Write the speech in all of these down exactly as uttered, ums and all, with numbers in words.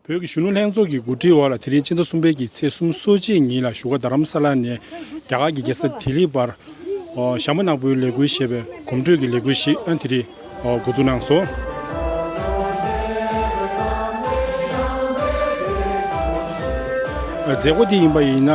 བོད་ཀྱི་གཞོན་ནུ་ལྷན་ཚོགས་ཀྱི་གོ་སྒྲིག་འོག་ལ་དེ་རིང་སྤྱི་ཟླ་གསུམ་པའི་གི་ཚེས་སུམ་ཅུ་སོ་གཅིག་ཉིན་ལ་བཞུགས་སྒར་རྡ་རམ་ས་ལ་ནས་རྒྱ་གར་གྱི་རྒྱལ་ས་ལྡི་ལི་བར་ཨོ་ཞྭ་མོ་ནག་པོའི་ལས་འགུལ་ཞེས་པའི་གོམ་བགྲོད་ཀྱི་ལས་འགུལ་ཞིག་ཨ་དེ་རིང་ཨོ་འགོ་འཛུགས་གནང་སོང་། མཛད་སྒོ་དེ་ཡིན་པ་ཡིན་ན་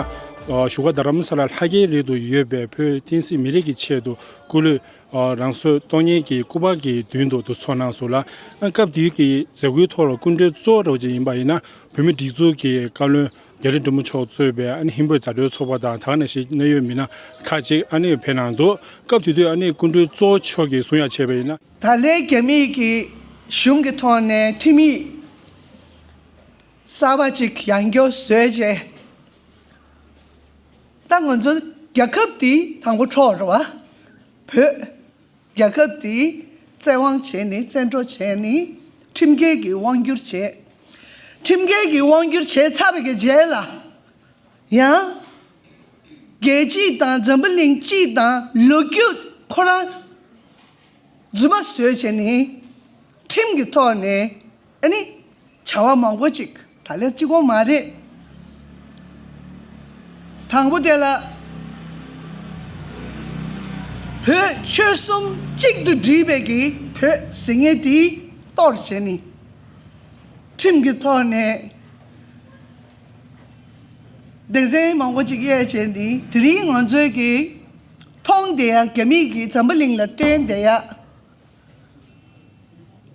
ཨོ་བཞུགས་སྒར་རྡ་རམ་ས་ལ་ལྷ་སྐལ་རིང་དུ་ཡོད་པའི་བོད་བསྟན་སྲིད་མི་རིགས་ཀྱི་ཆེད་དུ་སྐུ་ལུས་ཨ་རང་སྲོག་གཏོང་མཁན་གྱི་སྐུ་པར་གྱི་མདུན་དུ་འདུ་ཚོགས་གནང་སོང་ལ། ཨ་སྐབས་དེའི་གི་མཛད་སྒོའི་ཐོག་ལ་སྐུ་མགྲོན་གཙོ་བོ་འདྲ་བོ་ཅིག་ཡིན་པ་ཡིན་ན་བོད་མིའི་སྒྲིག་འཛུགས་ཀྱི་བཀའ་བློན་རྒྱ་རི་འབྲས་མོ་མཆོག་གཙོས་པའི་ཨ་ནི་ཧིན་བོད་མཛའ་འབྲེལ་ཚོགས་པ་དང་ད་ག་ནང་བཞིན་གནད་ཡོད་མི་སྣ་ཁག་ཅིག་ཨ་ནི་ཕེབས་གནང་འདུག་སྐབས་དེ་དུས་ཨ་ནི་སྐུ་མགྲོན་གཙོ་བོ་མཆོག་གིས་གསུང་ཡ་བྱས་པ་ཡིན་ན། ད་ལན་རྒྱ་མིའི་གི་གཞུང་གི་ཐོག་ནས་ཁྲིམས་ཡིག་གསར་པ་ཅིག་ཡང་བསྐྱར་བཟོས་རྗེས། ད་ང་ཚོ་རྒྱལ་ཁབ་འདི་དང་པོ་འཕྲོག་རེད་བ། བོད་རྒྱལ་ཁབ་འདི་བཙན་དབང་བྱས་ནས་བཙན་འཕྲོག་བྱས་ནས་ཁྲིམས་འགལ་གྱི་དབང་བསྒྱུར་བྱས། ཁྲིམས་འགལ་གྱི་དབང་བསྒྱུར་བྱས་ཚར་བའི་གི་རྗེས་ལ་ཡང་རྒྱལ་སྤྱི་དང་འཛམ་བུ་གླིང་སྤྱི་དང་ལོ་རྒྱུས་ཁོ་རང་རྫུན་མ་བཟོས་བྱས་ནས་ཁྲིམས་ཀྱི་ཐོག་ནས་ཨ་ནི་བྱ་བ་མང་པོ་ཅིག་ད་ལས་གཅིག་པོ་མ་རེད། དང་པོ་དེ་ལ་བོད་ཆོལ་གསུམ་གཅིག་ཏུ་བསྒྲིལ་བའི་གི་བོད་ཟེར་མཁན་དེ་གཏོར་བྱས་ནས་ཁྲིམས་ཀྱི་ཐོག་ནས་སྡེ་ཚན་མང་པོ་ཅིག་དབྱེ་བྱས་ནས་དེ་རིང་ང་ཚོའི་གི་མཐོང་བསྡད་ཡ་རྒྱ་མིས་གི་འཛམ་བུ་གླིང་ལ་སྟོན་བསྡད་ཡ།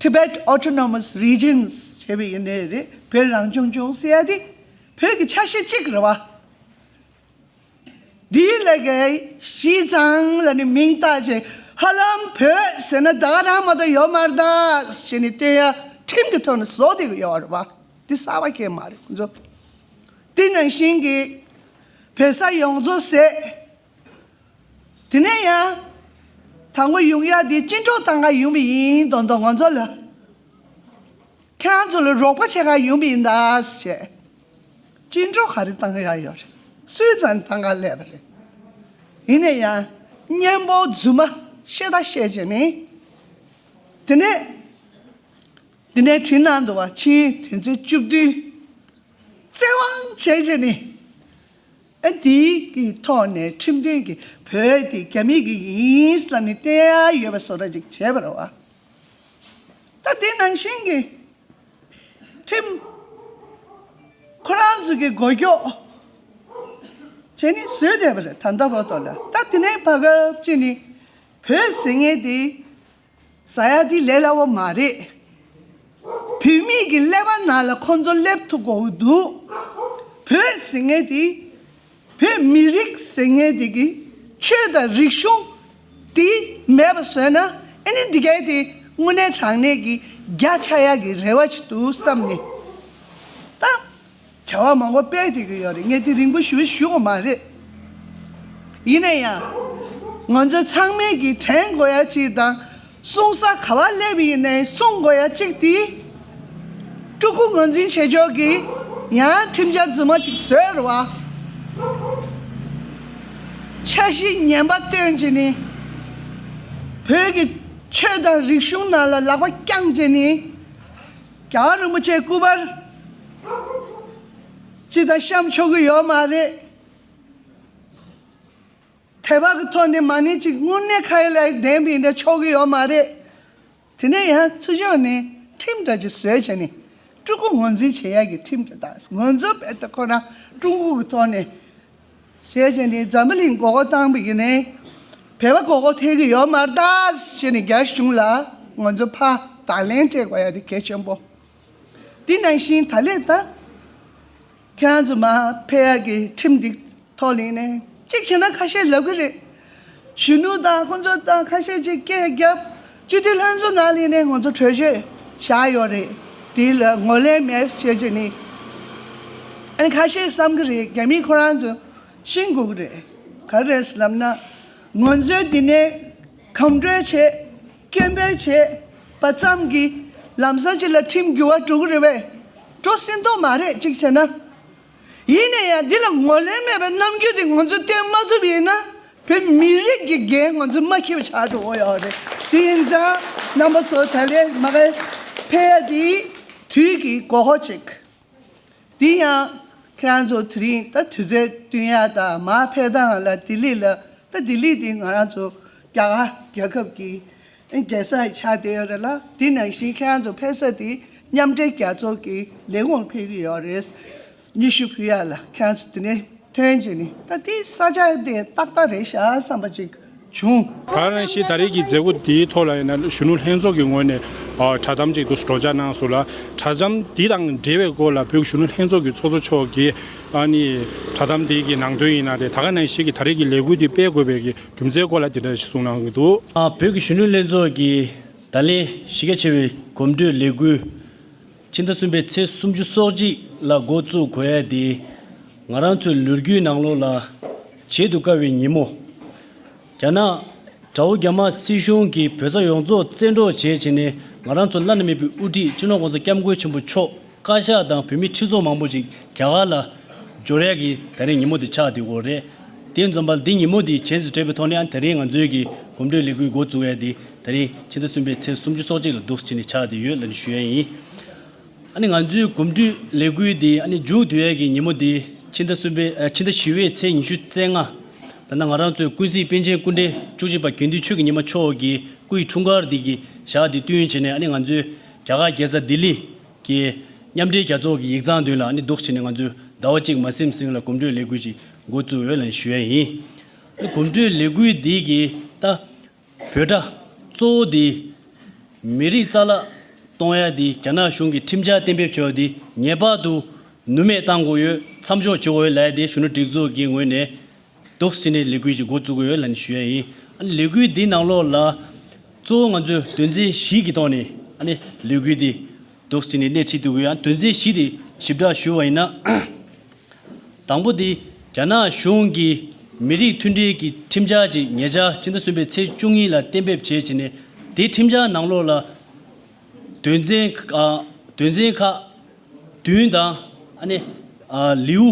Tibet Autonomous Regions ཞེས་པའི་ཡིན་ནའི་རེད། བོད་རང་སྐྱོང་ལྗོངས་ཟེར་ཡ་དེ་བོད་ཀྱི་ཆ་ཤས་གཅིག་རེད་བ། འདིའི་ལས་ཀའི་ཞི་ཙང་ལ་ནི་མིང་བཏགས་བྱས་ཧ་ལམ་བོད་ཟེར་ན་ད་ག་རང་མ་གཏོགས་ཡོད་མ་རེད་ད་ཞེས་ནས་བསྟན་ཡ་ཁྲིམས་ཀྱི་ཐོག་ནས་བཟོ་བསྡད་ཀྱི་ཡོད་རེད་བ། འདི་གསར་པ་གང་ཡང་མ་རེད་ཁོང་ཚོ། འདི་ནང་བཞིན་གྱི་བོད་ས་ཡོངས་རྫོགས་ཟེར། དེ་ནས་ཡང་དང་པོ་ཡོང་ཡ་དེ་བཅིངས་འགྲོལ་བཏང་ག་ཡོང་བ་ཡིན་མདོག་མདོག་ང་ཚོ་ལ། ཁྱེད་རང་ཚོ་ལ་རོགས་པ་བྱེད་ག་ཡོང་བ་ཡིན་ད་ཟེར། བཅིངས་འགྲོལ་ག་རེ་བཏང་ག་ཡ་ཡོད་རེད། སུས་ཙང་བཏང་ག་སླེབས་པ་རེད། ཡིན་ན་ཡང་གཉན་པོ་རྫུན་མ་བཤད་ད་བཤད་བྱས་ནས། དེ་ནས་དེ་ནས་བྲིས་གནང་འདུག་བ་ཕྱིན་དོན་ཚན་བཅུ་བདུན། བཙན་དབང་བྱས་བྱས་ནས། ཨ་འདིའི་གི་ཐོག་ནས་ཁྲིམས་མཐུན་གྱི་བོད་དེ་རྒྱ་མི་གི་ཡིན་ལབ་ནས་བསྟན་ཡ་ཡོད་པ་བཟོ་འདྲ་ཅིག་བྱས་པ་རེད་བ། ད་དེ་ནང་བཞིན་གྱི་ཁྲིམས་ཁོ་རང་ཚོ་གི་མགོ་སྐྱོག་བྱས་ནས་བཟོས་བསྡད་པ་རེད་ད་ལྟ་བར་དུ་ལ། ད་དེ་ནས་བར་སྐབས་ཅིག་ནི་བོད་ཟེར་མཁན་དེ། ཟེར་ཡ་དེ་ལས་སླ་བོ་མ་རེད། བོད་མི་གི་ཀླད་པ་ནང་ལ་ཁོང་ཚོ་སླེབས་ཐུབ་དགོས་ཀྱི་འདུག་བོད་ཟེར་མཁན་དེ་བོད་མི་རིགས་ཟེར་མཁན་དེ་གི་ཆོས་དང་རིག་གཞུང་དེ་མེད་པ་བཟོས་ན་ཨ་ནི་འདི་གའི་དེ་དངོས་གནས་དྲང་གནས་ཀྱི་རྒྱ་ཆགས་ཡ་གི་རེ་བ་ཅིག་འདུག་བསམ་ནས་ད། བྱ་བ་མང་པོ་སྤེལ་བསྡད་ཀྱི་ཡོད་རེད། ངས་དེ་རིང་པོ་ཞུ་ཞུ་དགོས་མ་རེད། ཡིན་ན་ཡང་། ང་ཚོ་ཚང་མས་ཀྱིས་དྲན་དགོས་ཡ་གཅིག་དང་། གསུང་ས་ག་བ་སླེབས་ཡིན་ནའི་གསུང་དགོས་ཡ་གཅིག་དེ། སྤྲུལ་སྐུ་ངོས་འཛིན་བྱེད་ཕྱོགས་ཀྱི་ཡང་ཁྲིམས་འཆར་རྫུན་མ་ཅིག་བཟོས་རེད་བ། འཆར་གཞི་ངན་པ་བཏོན་བྱས་ནས། བོད་ཀྱི་ཆོས་དང་རིག་གཞུང་ནང་ལ་ལག་པ་བརྐྱངས་བྱས་ནས། རྒྱལ་བ་རིན་པོ་ཆེའི་སྐུ་པར་ཅི་ལྟར་བཤམས་ཆོག་གི་ཡོད་མ་རེད། དད་པ་གི་ཐོག་ནས་མ་ཎི་གཅིག་དངོས་གནས་ཁ་ཡ་ལ་ལྡན་པ་ཡིན་ན་ཆོག་གི་ཡོད་མ་རེད། དེ་ནས་ཡང་ཚུར་ཕྱོགས་ནས་ཁྲིམས་འདྲ་ཅིག་བཟོས་བྱས་ནས་སྤྲུལ་སྐུ་ངོས་འཛིན་བྱེད་ཡག་གི་ཁྲིམས་འདྲ་དང་ང་ཚོ་བལ་ཏེ་ཁོ་རང་ཀྲུང་གོ་གི་ཐོག་ནས་བྱས་བྱས་ནས་འཛམ་བུ་གླིང་མགོ་སྐོར་བཏང་པ་ཡིན་ནའི་བོད་པ་མགོ་སྐོར་ཐེབས་ཀྱི་ཡོད་མ་རེད་ད་ཟེར་ནས་རྒྱ་གཞུང་ལ་ང་ཚོ་ཕར་དང་ལེན་སྤྲད་དགོས་ཡ་དེ་གལ་ཆེན་པོ། འདི་ནང་བཞིན་ད་ལས་ད། ཁྱེད་རང་ཚོ་མར་ཕེབས་ཡག་གི་ཁྲིམས་འདི་ཐོག་ལ་ཡིན་ནའི་གཅིག་བྱས་ན་ཁ་ཤས་ལབ་ཀྱི་རེད། གཞོན་ནུ་དང་ཁོང་ཚོ་དང་ཁ་ཤས་ཅིག་སྐད་རྒྱབ། སྤྱི་འཐུས་ལྷན་ཚོགས་ནང་ལ་ཡིན་ནའི་ང་ཚོ་གྲོས་ཆོད་བཞག་ཡོད་རེད། དེ་ལ་ངོས་ལེན་མེད་ཟེར་བྱས་ནས། ཨ་ནི་ཁ་ཤས་བསམ་གྱི་རེད། རྒྱ་མིས་ཁོ་རང་ཚོ་ཤེས་དགོས་ཀྱི་རེད། ག་རེ་རེད་ལབ་ན། ང་ཚོའི་འདི་ནས་གང་འགྲོས་བྱེད། སྐད་འབོད་བྱེད་པ་ཙམ་གྱིས་ལམ་སང་ཅིག་ལ་ཁྲིམས་འགྱུར་བ་འགྲོ་གི་རེད་པས། འགྲོ་སྲིད་མདོག་མ་རེད་གཅིག་བྱས་ན། ཡིན་ན་ཡང་འདི་ལ་ངོས་ལེན་མེད་པའི་རྣམ་འགྱུར་དེ་ང་ཚོས་བསྟན་མ་ཐུབ་པ་ཡིན་ན། བོད་མི་རིགས་ཀྱི་འགན་ང་ཚོ་མ་འཁྱེར་བ་ཆགས་འགྲོ་གི་ཡོད་རེད། དེ་ཡིན་ཙང་རྣམ་པ་ཚོ་ད་ལན་མ་གི་ཕེབས་ཡ་དེ་དུས་ཀྱི་དགོས་མཁོ་ཅིག་དེ་ཡང་ཁྱེད་རང་ཚོ་དེ་རིང་ད་དུས་ཚོད་བསྟུན་ཡ་དང་མར་ཕེབས་སྟངས་ལ་ལྡི་ལི་ལ། ད་ལྡི་ལི་དེ་ང་རང་ཚོ་རྒྱ་གར་རྒྱལ་ཁབ་ཀྱི་རྒྱལ་ས་ཆགས་བསྡད་ཡོད་རེད་ལ། དེ་ནང་བཞིན་ཁྱེད་རང་ཚོ་ཕེབས་ས་དེ་མཉམ་འབྲེལ་རྒྱལ་ཚོགས་ཀྱི་ལས་ཁུངས་ཕེབས་ཀྱི་ཡོད་རེད། སྙན་ཞུ་ཕུལ་ཡ་ལ་ཁྱེད་རང་ཚོ་དེ་ནས་ཐོན་བྱས་ནས། ད་དེ་ས་ཆ་དེ་ཏག་ཏག་རེད་ཤག་བསམ་པ་ཅིག་བྱུང་། ད་ག་ནང་བཞིན་ད་རེས་ཀྱི་མཛད་སྒོ་འདིའི་ཐོག་ལ་ཡིན་ན་གཞོན་ནུ་ལྷན་ཚོགས་ཀྱི་ངོས་ནས་ཨ་བསྒྲགས་གཏམ་ཅིག་ཏུ་སྒྲོག་སྦྱང་གནང་སོང་ལ། བསྒྲགས་གཏམ་འདི་དང་འབྲེལ་བའི་སྐོར་ལ་བོད་ཀྱི་གཞོན་ནུ་ལྷན་ཚོགས་ཀྱི་ཚོགས་གཙོ་མཆོག་གིས་ཨ་ནི་བསྒྲགས་གཏམ་འདི་གི་ནང་དོན་ཡིན་ན་རེད། ད་ག་ནང་བཞིན་གྱི་ད་རེས་ཀྱི་ལས་འགུལ་འདི་སྤེལ་དགོས་པའི་གི་རྒྱུ་མཚན་སྐོར་ལ་འདི་འདྲ་ཞིག་གསུངས་གནང་གི་འདུག་ཨ། བོད་ཀྱི་གཞོན་ནུ་ལྷན་ཚོགས་ཀྱིས་ད་ལན་གཞི་རྒྱ་ཆེ་བའི་གོམ་བགྲོད་ལས་འགུལ་ཕྱི་ཟླ་གསུམ་པའི་ཚེས་སུམ་ཅུ་སོ་གཅིག་ལ་འགོ་བཙུགས་དགོས་ཡ་དེ། ང་རང་ཚོའི་ལོ་རྒྱུས་ནང་ལོགས་ལ་བརྗེད་དུ་དཀའ་བའི་ཉིན་མོ། རྒྱ་ནག་དགྲ་བོ་རྒྱ་དམར་སྲིད་གཞུང་གིས་བོད་ས་ཡོངས་རྫོགས་བཙན་འཕྲོག་བྱས་བྱས་ནས། ང་རང་ཚོ་བླ་ན་མེད་པའི་དབུ་ཁྲིད་སྤྱི་ནོར་༸གོང་ས་༸སྐྱབས་མགོན་ཆེན་པོ་མཆོག་བཀའ་ཤག་དང་བོད་མི་ཁྲི་ཚོ་མང་པོ་ཞིག་རྒྱ་གར་ལ་འབྱོར་ཡ་གི་ད་རིང་ཉིན་མོ་དེ་ཆགས་བསྡད་ཡོད་རེད། དེ་ཙམ་པ་ལ་འདི་ཉིན་མོ་དེ་རྗེས་སུ་དྲན་པའི་ཐོག་ནས། ཨ། ད་རིང་ང་ཚོའི་གི་གོམ་བགྲོད་ལས་འགུལ་འགོ་བཙུགས་ཡ་དེ་ད་རིང་ཕྱི་ཟླ་གསུམ་པའི་ཚེས་སུམ་ཅུ་སོ་གཅིག་ལ་འདུག་སེ་བྱས་ནས་ཆགས་བསྡད་ཡོད་ལབ་ནས་ཞུ་ཡ་ཡིན། ཨ་ནི་ང་ཚོའི་གོམ་བགྲོད་ལས་འགུལ་འདི་ཨ་ནི་མཇུག་བསྡུ་ཡས་ཀྱི་ཉིན་མོ་འདི་ཕྱི་ཟླ་གསུམ་པའི་ཨ་ཕྱི་ཟླ་བཞི་པའི་ཚེས་ཉི་ཤུ་རྩ་ལྔ། ད་ལྟ་ང་རང་ཚོའི་ཀུན་གཟིགས་པཎ་ཆེན་སྐུ་ཕྲེང་བཅུ་གཅིག་པ་དགེ་འདུན་ཆོས་ཀྱི་ཉི་མ་མཆོག་གི་སྐུ་ཡི་འཁྲུངས་སྐར་འདི་གི་ཞག་འདི་བསྟུན་བྱས་ནས། ཨ་ནི་ང་ཚོའི་རྒྱ་གར་རྒྱལ་ས་ལྡི་ལི་གི་མཉམ་འབྲེལ་རྒྱལ་ཚོགས་ཀྱི་ཡིག་ཚང་མདུན་ལ་ཨ་ནི་འདུག་སེ་བྱས་ནས་ང་ཚོས་ཟླ་བ་གཅིག་མ་ཟིན་ཟིན་ལ་གོམ་བགྲོད་ལས་འགུལ་ཞིག་འགོ་བཙུགས་ཡོད་ལབ་ནས་ཞུ་ཡ་ཡིན། ཨ་ནི་གོམ་བགྲོད་ལས་འགུལ་འདི་གི་ད། བོད་དགྲ་གཙོ་བོ་དེ་མི་རིགས་རྩ་བརླག་གཏོང་ཡ་དེ། རྒྱ་ནག་གཞུང་གིས་ཁྲིམས་འཆར་གཏན་འབེབས་བྱས་པ་དེ་ངེས་པར་དུ་ནུས་མེད་གཏང་དགོས་ཡོད། མཚམས་འཇོག་བྱེད་དགོས་ཡོད་ལབ་ཡ་དེ་གཞོན་ནུ་སྒྲིག་འཛུགས་ཀྱི་ངོས་ནས་འདུག་སེ་བྱས་ནས་ལས་འགུལ་ཞིག་འགོ་བཙུགས་དགོས་ཡོད་ལབ་ནས་ཞུ་ཡ་ཡིན། ཨ་ནི་ལས་འགུལ་འདི་ནང་ལོགས་ལ་གཙོ་བོ་ང་ཚོས་དོན་ཚན་བཞི་གི་ཐོག་ནས་ཨ་ནི་ལས་འགུལ་འདི་འདུག་སེ་བྱས་ནས་སྣེ་ཁྲིད་འདུག་གི་ཡོད། ཨ་ནི་དོན་ཚན་བཞི་དེ་ཞིབ་ཕྲ་ཞུ་བ་ཡིན་ན། དང་པོ་དེ། རྒྱ་ནག་གཞུང་གིས་མི་རིགས་མཐུན་སྒྲིལ་གྱི་ཁྲིམས་འཆར་ཅིག་ཉེ་ཆར་ཕྱི་ཟླ་གསུམ་པའི་ཚེས་བཅུ་གཉིས་ལ་གཏན་འབེབས་བྱས་བྱས་ནས། དེའི་ཁྲིམས་འཆར་ནང་ལོགས་ལ་དོན་ཚན། ཨ། དོན་ཚན་ཁག་བདུན་དང་། ཨ་ནི། ཨ། ལེའུ་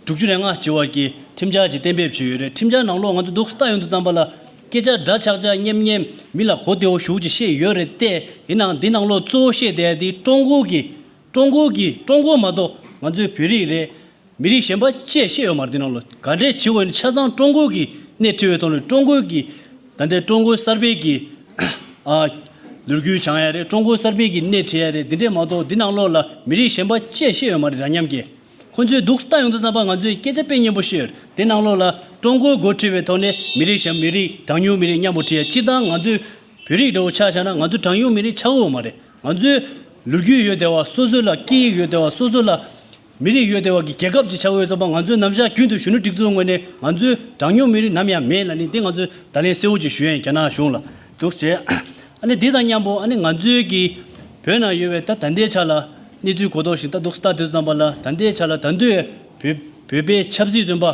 དྲུག་ཅུ་རེ་ལྔ་བྱས་པ་གི་ཁྲིམས་འཆར་ཅིག་གཏན་འབེབས་བྱས་ཡོད་རེད། ཁྲིམས་འཆར་ནང་ལོགས་ང་ཚོ་འདུག་སེ་ལྟ་ཡོང་དུས་ཙམ་པ་ལ་སྐད་ཆ་འདྲ་ཆགས་ཆགས་སྙན་སྙན། མི་ལ་གོ་བདེ་བོ་ཞེ་པོ་ཅིག་བཤད་ཡོད་རེད་དེ། ཡིན་ནའང་འདི་ནང་ལོགས་གཙོ་བོ་བཤད་བསྡད་ཡ་དེ་ཀྲུང་གོ་གི་ཀྲུང་གོ་གི་ཀྲུང་གོ་མ་གཏོགས་ང་ཚོའི་བོད་རིགས་རེད། མི་རིགས་གཞན་པ་ཅིག་བཤད་ཡོད་མ་རེད། འདི་ནང་ལོགས་ག་འདྲས་བྱེད་དགོས་ན་ཆ་ཚང་ཀྲུང་གོ་གིས་སྣེ་ཁྲིད་པའི་ཐོག་ནས། ཀྲུང་གོ་གིས་ད་ལྟའི་ཀྲུང་གོ་གསར་སྤེལ་གྱི། ཨ། ལོ་རྒྱུས་སྦྱང་ཡ་རེད། ཀྲུང་གོ་གསར་སྤེལ་གྱིས་སྣེ་ཁྲིད་ཡ་རེད། འདི་འདྲས་མ་གཏོགས་འདི་ནང་ལོགས་ལ་མི་རིགས་གཞན་པ་ཅིག་བཤད་ཡོད་མ་རེད། འདྲ་མཉམ་གྱི། ཁོ་ཚོས་འདུག་སེ་ལྟ་ཡོང་དུས་ཙམ་པ་ང་ཚོས་སྐད་ཆ་དཔེ་སྙན་པོ་བཤད་ཡོད་རེད། དེ་ནང་ལོགས་ལ་ཀྲུང་གོའི་འགོ་ཁྲིད་པའི་ཐོག་ནས་མི་རིགས་གཞན། མི་རིགས་གྲངས་ཉུང་མི་རིགས་མཉམ་པོ་ཁྲིད་ཡ། སྤྱིར་བཏང་ང་ཚོའི་བོད་རིགས་འདྲ་བོ་ཆ་བཞག་ན་ང་ཚོ་གྲངས་ཉུང་མི་རིགས་ཆགས་ཀྱི་ཡོད་མ་རེད། ང་ཚོའི་ལོ་རྒྱུས་ཡོད་བསྡད་པ། སོ་སོ་ལ་སྐད་ཡིག་ཡོད་བསྡད་པ། སོ་སོ་ལ་མི་རིགས་ཡོད་བསྡད་པ་གི་རྒྱལ་ཁབ་ཅིག་ཆགས་ཀྱི་ཡོད་ཙམ་པ། ང་ཚོས་ནམ་ཞག་རྒྱུན་དུ་གཞོན་ནུ་སྒྲིག་འཛུགས་ངོས་ནས་ང་ཚོའི་གྲངས་ཉུང་མི་རིགས་ནམ་ཡང་མེད་ལབ་ནས། འདི་ང་ཚོས་ད་ལན་གསལ་བོ་ཅིག་ཞུ་ཡ་ཡིན། རྒྱ་ནག་གཞུང་ལ་འདུག་སེ་བྱས། ཨ་ནི་འདི་དང་མཉམ་པོ་ཨ་ནི་ང་ཚོའི་གི་བོད་ནང་ཡོད་པའི་ད་ད་ལྟའི་ཆ་ལ་གནས་ཚུལ་གོ་རྟོགས་ཤིག་ད་འདུག་སེ་ལྟ་དུས་ཙམ་པ་ལ། ད་ལྟའི་ཆ་ལ་ད་དུང་བོད་བོད་པའི་ཆབ་སྲིད་བཙོན་པ་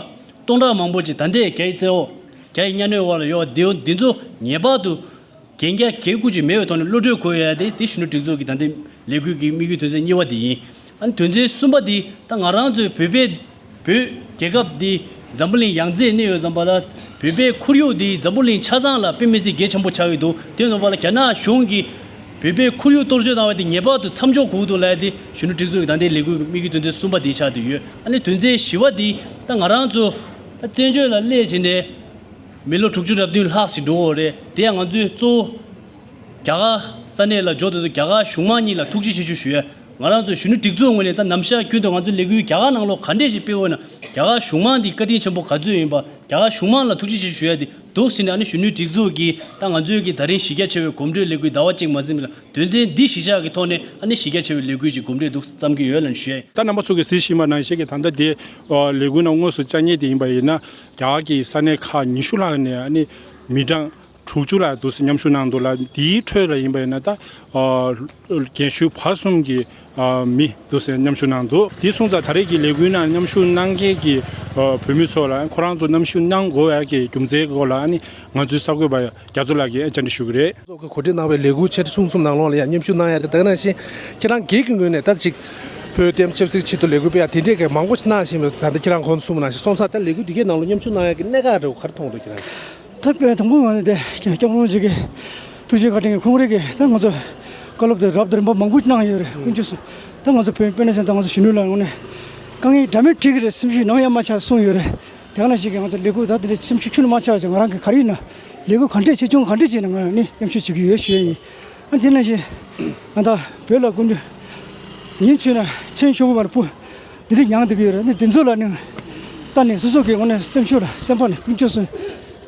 སྟོང་ཕྲག་མང་པོ་ཅིག་ད་ལྟའི་རྒྱ་ཡི་རྩེ་འོག་རྒྱ་ཡི་གཉའ་གནོན་འོག་ལ་ཡོད་པ་འདི་འདི་ཚོ་ངེས་པར་དུ་གན་རྒྱ་གལ་ཁུར་ཅིག་མེད་པའི་ཐོག་ནས་གློད་གྲོལ་དགོས་ཡ་དེ། དེ་གཞོན་ནུ་སྒྲིག་འཛུགས་ཀྱི་ད་ལྟའི་ལས་འགུལ་གྱི་དམིགས་ཡུལ་དོན་ཚན་གཉིས་པ་དེ་ཡིན། ཨ་ནི་དོན་ཚན་གསུམ་པ་དེ་ད་ང་རང་ཚོའི་བོད་པའི་བོད་རྒྱལ་ཁབ་འདི་འཛམ་བུ་གླིང་ཡང་རྩེར་གནས་ཡོད་ཙམ་པ་ལ། བོད་པའི་ཁོར་ཡུག་འདི་འཛམ་བུ་གླིང་ཆ་ཚང་ལ་དཔེ་མི་སྲིད་གལ་ཆེན་པོ་ཆགས་ཀྱི་འདུག་དེ་ཡིན་ཙམ་པ་ལ་རྒྱ་ནག་གཞུང་གིས་བོད་པའི་ཁོར་ཡུག་གཏོར་བཅོམ་བཏང་བ་དེ་ངེས་པར་དུ་མཚམས་འཇོག་དགོས་འདུག་ལབ་ཡ་དེ་གཞོན་ནུ་སྒྲིག་འཛུགས་ཀྱི་ད་ལྟའི་ལས་འགུལ་གྱི་དམིགས་ཡུལ་དོན་ཚན་གསུམ་པ་དེ་ཆགས་བསྡད་ཡོད། ཨ་ནི་དོན་ཚན་བཞི་པ་དེ་ད་ང་རང་ཚོ་ད་བཙན་བྱོལ་ལ་སླེབས་བྱས་ནས། མི་ལོ་དྲུག་ཅུ་རེ་བདུན་ལྷག་ཞིག་འགྲོ་གི་ཡོད་རེད། དེ་ཡང་ང་ཚོས་གཙོ་བོ་རྒྱ་གར་ས་གནས་ལ་འབྱོར་དུས་སུ་རྒྱ་གར་གཞུང་མང་གཉིས་ལ་ཐུགས་རྗེ་ཆེ་ཞུ་ཞུ་ཡ། ང་རང་ཚོའི་གཞོན་ནུ་སྒྲིག་འཛུགས་ངོས་ནས་ད་ནམ་ཞག་རྒྱུན་དུ་ང་ཚོའི་ལས་འགུལ་རྒྱ་གར་ནང་ལོགས་ག་འདྲས་ཞིག་སྤེལ་དགོས་ན། རྒྱ་གར་གཞུང་མང་འདི་བཀའ་དྲིན་ཆེན་པོ་ག་ཚོད་ཡིན་པ། རྒྱ་གར་གཞུང་མང་ལ་ཐུགས་རྗེ་ཆེ་ཞུ་ཡ་དེ་འདུག་སེ་བྱས་ནས། ཨ་ནི་གཞོན་ནུའི་སྒྲིག་འཛུགས་ཀྱིས་ད་ང་ཚོའི་གི་ད་རིང་གཞི་རྒྱ་ཆེ་བའི་གོམ་བགྲོད་ལས་འགུལ་ཟླ་བ་གཅིག་མ་ཟིན་པ་དོན་ཚན་འདི་གཞི་བཞག་གི་ཐོག་ནས། ཨ་ནི་གཞི་རྒྱ་ཆེ་བའི་ལས་འགུལ་ཅིག་གོམ་བགྲོད་འདུག་སེ་བརྩམས་ཀྱི་ཡོད་ལབ་ནས་ཞུ་ཡ་ཡིན། ད་རྣམ་པ་ཚོ་གིས་གཟིགས་བཞིན་པ་ནང་བཞིན་གྱི། ད་ལྟ་དེ་ལས་འགུལ་ནང་དངོས་སུ་བཅར་མཁན་དེ་ཡིན་པ་ཡིན་ན། རྒྱ་གར་གྱི་ས་གནས་ཁག་ཉི་ཤུ་ལྷག་ནས་ཨ་ནི་མི་གྲངས་དྲུག་ཅུ་ལྷག་འདུག་སེ་མཉམ་ཞུགས་གནང་འདུག་ལ། དེའི་ཁྲོད་ལ་ཡིན་པ་ཡིན་ན་ད་ཨ་རྒན་གཞོན་བར་གསུམ་གྱི་ཨ་མི་འདུག་སེ་མཉམ་ཞུགས་གནང་འདུག་དེ་སོང་ཙང་ད་རེས་ཀྱི་ལས་འགུལ་ནང་མཉམ་ཞུགས་གནང་མཁན་གྱི་ཨ་བོད་མི་ཚོ་ལ། ཁོ་རང་ཚོ་མཉམ་ཞུགས་གནང་དགོས་ཡ་གི་རྒྱུ་མཚན་སྐོར་ལ་ཨ་ནི་ང་ཚོའི་གསར་འགོད་པ་རྒྱ་མཚོ་ལགས་ཀྱིས་བཅར་འདྲི་ཞུ་གི་རེད། ཚོགས་ཀྱིས་གོ་སྒྲིག་གནང་བའི་ལས་འགུལ་ཆེ་ཕྲ་ཆུང་གསུམ་ནང་ལོགས་ལ་ཡང་མཉམ་ཞུགས་གནང་ཡ་རེད། ད་ག་ནང་བཞིན་ཁྱེད་རང་སྒེར་གྱི་ངོས་ནས་ད་ཅིག་ བོད་ལྟད་མོ་ཆབ་སྲིད་ཆེད་དུ་ལས་འགུལ་སྤེལ་ཡ་དེ་འདྲས་ཀྱི་མང་པོ་ཞིག་གནང་བཞིན་པ། ད་ལྟ་ཁྱེད་རང་གོང་དུ་གསུངས་པ་ནང་བཞིན་སོང་ཙང་། ད་ལས་འགུལ་འདི་གའི་ནང་ལ་མཉམ་ཞུགས་གནང་ཡ་གི་གནད་འགག་འདྲ་བོ་ག་རེ་མཐོང་འདུག་ཁྱེད་རང་གིས། ད་དཔེ་དང་པོ་ང་ནི་དེ་སྐྱབས་མགོན་རིན་པོ་ཆེ་གི་ཐུགས་རྗེ་བཀའ་དྲིན་གྱིས་ཁོང་རང་གིས་ད་ང་ཚོ་བཀའ་སློབ་དེ་རབ་དང་རིམ་པ་མང་པོ་གནང་ཡོད་རེད། དཀོན་མཆོག་གསུམ། ད་ང་ཚོ་བོད་དཔེར་ན་ཆ་བཞག་ན་ད་ང་ཚོ་གཞོན་ནུ་ལ་དངོས་གནས་དཀའ་ངལ་འདྲ་མིན་འཕྲད་ཀྱི་རེད། སེམས་ཤུགས་ནམ་ཡང་མ་ཆག་གསུངས་ཡོད་རེད། དེ་ག་ནང་བཞིན་གྱི་ང་ཚོ་ལས་འགུལ་ད་དེ་འདྲ་སེམས་ཤུགས་ཁྱོན་ནས་མ་ཆག་ཅིག་ང་རང་གིས་ག་རེ་ཡིན་ན་ལས་འགུལ་ག་འདྲས་བྱེད་ཆོག་ག་འདྲས་བྱས་ན་ང་རང་ནི་མཉམ་ཞུགས་བྱེད་ཀྱི་ཡོད་ཞུ་ཡ་ཡིན། ཨ་དེ་ནང་བཞིན་ང་ད་བོད་ལ་སྐུ་མདུན་ཉིན་མཚན་ནས་མཚན་ཞོགས་པ་བར་སྤུ་འདི་འདྲས་མྱངས་བསྡད་ཀྱི་ཡོད་རེད། ནི་འདི་ཚོ་ལ་ནི་ད་ནི་སོ་སོ་གི་དངོས་གནས་སེམས་ཤུགས་ལ་སེམས་པ་ནི་དཀོན་མཆོག་གསུམ་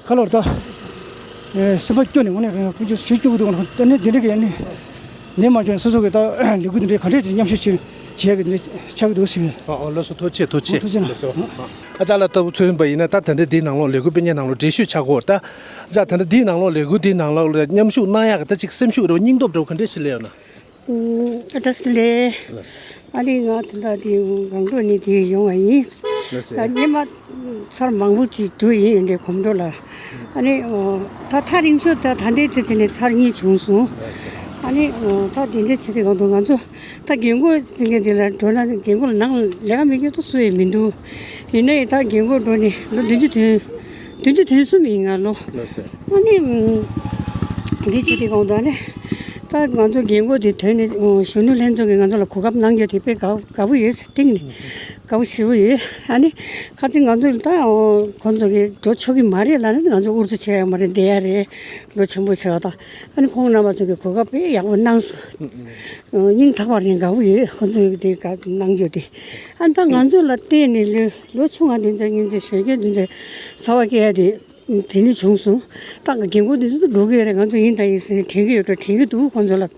ག་ལོར་ད་སེམས་པ་སྐྱོ་ནས་དངོས་གནས་རང་དཀོན་མཆོག་ཞུ་སྐྱོ་གི་འདུག་ད་ནི་འདི་འདྲས་ཀྱི་ནི་ནས་མ་སྐྱོ་ནས་སོ་སོ་གི་ད་ལས་འགུལ་འདི་འདྲས་ག་འདྲས་ཅིག་མཉམ་ཞུགས་བྱེད་བྱེད་ཀྱི་འདི་འདྲས་ཆགས་ཀྱི་འདུག་ཟེར་བས། ཨ་ཨོ་ལགས་སོ། ཐུགས་རྗེ་ཆེ། ཐུགས་རྗེ་ཆེ། ཐུགས་རྗེ་གནང་། ཨ་ཅག་ལགས་ལྟ་བུ་ཚོད་ཡིན་པ་ཡིན་ན། ད་ད་ལྟ་འདིའི་ནང་ལོགས་ལས་འགུལ་སྤེལ་མཁན་ནང་ལོགས་འགྲེལ་བཤད་ཆགས་ཀྱི་ཡོད་རེད། ད་ཨ་ཅག་ད་ལྟ་འདིའི་ནང་ལོགས་ལས་འགུལ་འདིའི་ནང་ལོགས་ལ་མཉམ་ཞུགས་གནང་ཡག་གི་ད་ཅིག་སེམས་ཤུགས་རེད་བ། སྙིང་སྟོབས་འདྲ་བོ་ག་འདྲས་ཞིག་སླེབས་ཡོད་ན། ཨ་ད་སི་ལེ། ཨ་ནི་ང་ད་ལྟ་དེ་སྒང་ཏོག་ནས་དེ་ཡོང་བ་ཡིན། ད་སྔོན་མ་ཚར་མང་པོ་ཅིག་འགྲོ་ཡིན་འདྲའི་གོམ་བགྲོད་ལ། ཨ་ནི་ད་ཐག་རིང་ཤོས་ད་ད་ལྟའི་དེ་ཚེ་ནས་ཚར་གཉིས་བྱུང་སོང་། ཨ་ནི་ད་དེ་འདྲའི་ཆེད་དུ་སྒང་ཏོག་ང་ཚོ་ད་རྒན་གོག་ཟེར་མཁན་དེ་ལ་འགྲོ་ན་རྒན་གོག་ལ་ནང་ལས་ཀ་མི་སྐྱོ་ཏོ་སུ་ཡང་མི་འདུག་ཡིན་ན་ཡང་ད་རྒན་གོག་འགྲོ་ནས་ལོ་བདུན་ཅུ་དོན་བདུན་ཅུ་དོན་གསུམ་ཡིན་ང་ལོ། ཨ་ནི། འདི་བྱེད་དེ་གང་ལྟར་ནི། ད་ང་ཚོ་རྒན་གོག་དེ་ཐོན་ནས་གཞོན་ནུ་ལྷན་ཚོགས་ཀྱིས་ང་ཚོ་ལ་གོ་སྐབས་གནང་རྒྱུ་དེ་དཔེ་དགའ་དགའ་པོ་ཡོད་ཟེར་གཏིང་ནས་དགའ་པོ་ཞེ་པོ་ཡོད། ཨ་ནི་ཁ་ཚིག་ང་ཚོ་ད་ཁོང་ཚོ་གིས་འགྲོ་ཆོག་གི་མ་རེད་ལབ་ན་ང་ཚོ་ཨུ་ཚུགས་བྱེད་ཡ་མ་རེད། བསྡད་ཡ་རེད། ལོ་ཆེན་པོ་བྱས་པ་དང་། ཨ་ནི་ཁོང་རྣམ་པ་ཚོ་གིས་གོ་སྐབས་དཔེ་ཡག་པོ་གནང་སོང་། སྙིང་ཐག་པ་ནས་དགའ་པོ་ཡོད། ཁོང་ཚོ་གིས་དེ་ག་གནང་རྒྱུ་དེ། ཨ་ནི་ད་ང་ཚོ་ལ་བརྟེན་ནས་ལོ་ལོ་ཆུང་བ་འདི་ཚོ་ངེད་ཚོའི་ཞོགས་ཀས་འདི་ཚོ་ཚ་བ་སྐྱེལ་ཡ་དེ། དེ་ནི་བྱུང་སོང་། ད་རྒན་གོག་འདི་ཚོ་འགྲོ་གི་རེད། ང་ཚོ་ཡིན་ད་ཡིན་ཟེར་ནས་དྲན་གྱི་ཡོད་འགྲོ། དྲན་གྱི་འདུག་ཁོང་ཚོ་ལ།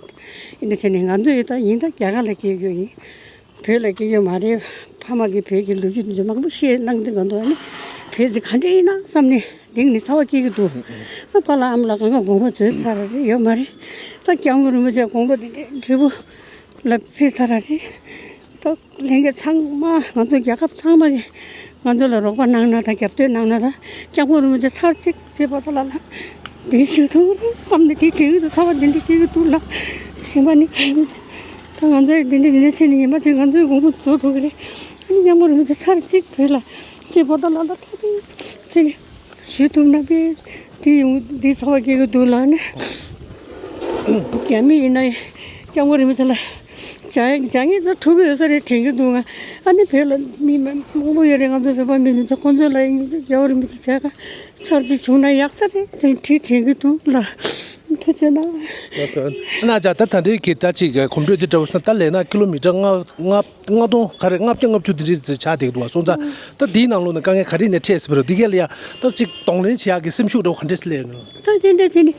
ཡིན་ད་བྱས་ནས་ང་ཚོ་ཡིན་ད་ཡིན་ད་རྒྱ་གར་ལ་སྐྱེས་རྒྱུ་ཡིན། བོད་ལ་སྐྱེས་རྒྱུ་མ་རེད། ཕ་མ་གིས་བོད་ཀྱི་ལོ་རྒྱུས་འདི་ཚོ་མང་པོ་བཤད་གནང་དུས་ག་འདུག་ཨ་ནི་བོད་ཟེར་ག་འདྲ་ཡིན་ན་བསམ་ནས་གདེང་ནས་ཚ་བ་སྐྱེ་གི་འདུག་ཨ་པ་ལགས་ཨ་མ་ལགས་གང་ག་དགོངས་པ་མཛད་ཚར་རེད། ཡོད་མ་རེད། ད་སྐྱབས་མགོན་རིན་པོ་ཆེ་དགོངས་པ་འདི་འདྲའི་དྲིལ་བུ་ལ་ཕེབས་ཚར་རེད། ད་ལྷན་རྒྱས་ཚང་མ་ང་ཚོ་རྒྱལ་ཁབ་ཚང་མ་གིས་ང་ཚོ་ལ་རོགས་པ་གནང་ན་དང་རྒྱབ་སྐྱོར་གནང་ན་དང་སྐྱབས་མགོན་རིན་པོ་ཆེ་ཚར་གཅིག་ཚེ་པོ་ཏ་ལ་ལ་དེ་ཞུ་ཐུབ་རེད་བསམ་ནས་དེ་དྲན་གྱི་འདུག་ཚ་བ་འདི་འདྲ་སྐྱེ་གི་འདུག་ལ། གཞན་པ་ནི་ད་ང་ཚོ་འདི་འདྲ་འདི་འདྲ་བྱས་ནས་ཉི་མ་ཚོས་ང་ཚོའི་དགོངས་པ་རྫོགས་འགྲོ་གི་རེད། ཨ་ནི་སྐྱབས་མགོན་རིན་པོ་ཆེ་ཚར་གཅིག་བོད་ལ་ཚེ་པོ་ཏ་ལ་ལ་ཐུག་དེ་ཚེ་ནས། ཞུ་ཐུབ་ན་དཔེ་དེ་ཡོང་དེ་ཚ་བ་སྐྱེ་གི་འདུག་ལ་ནི། རྒྱ་མི་ཡིན་ན་སྐྱབས་མགོན་རིན་པོ་ཆེ་ལ་བྱ་བྱ་ངན་ཚོ་ཐུག་གི་ཡོད་ས་རེད་དྲན་གྱི་འདུག་ང་ཨ་ནི་བོད་ལ་མི་མང་པོ་ཡོད་རེད། ང་ཚོ་བོད་པ་མི་འདི་ཚོ་ཁོང་ཚོ་ལ་སྐྱབས་མགོན་རིན་པོ་ཆེ་བྱ་དགའ་ཚར་གཅིག་བྱུང་ན་ཡག་ས་རེད་ཟེར་དྲིས་དྲན་གྱི་འདུག་ལ། ཐུགས་རྗེ་གནང་། ལགས་སོ། ཨ་ནི་ཨ་ཅག་ད་ད་ལྟའི་གི་ད་ཅིག་གོམ་བགྲོད་འདི་འདྲ་བོ་སོང་ད་ལས་ན་ཀི་ལོ་མི་ཊར་ལྔ་ལྔ། ལྔ་སྟོང་ག་རེ་ལྔ་བརྒྱ་ལྔ་བཅུ་དེ་འདྲའི་ཆགས་བསྡད་འདུག་བ་སོང་ཙང་། ད་འདིའི་ནང་ལོགས་ནས་དཀའ་ངལ་ག་རེ་ནས་འཕྲད་སྲིད་པ་རེད། འདི་ག་ལ་ཡ་ད་ཅིག་གདོང་ལེན་བྱེད་ཡག་གི་སེམས་ཤུགས་འདྲ་བོ་ག་འདྲས་སླེབས་ཡོད་ན། ད་དེ་འདྲ་བྱས་ནས་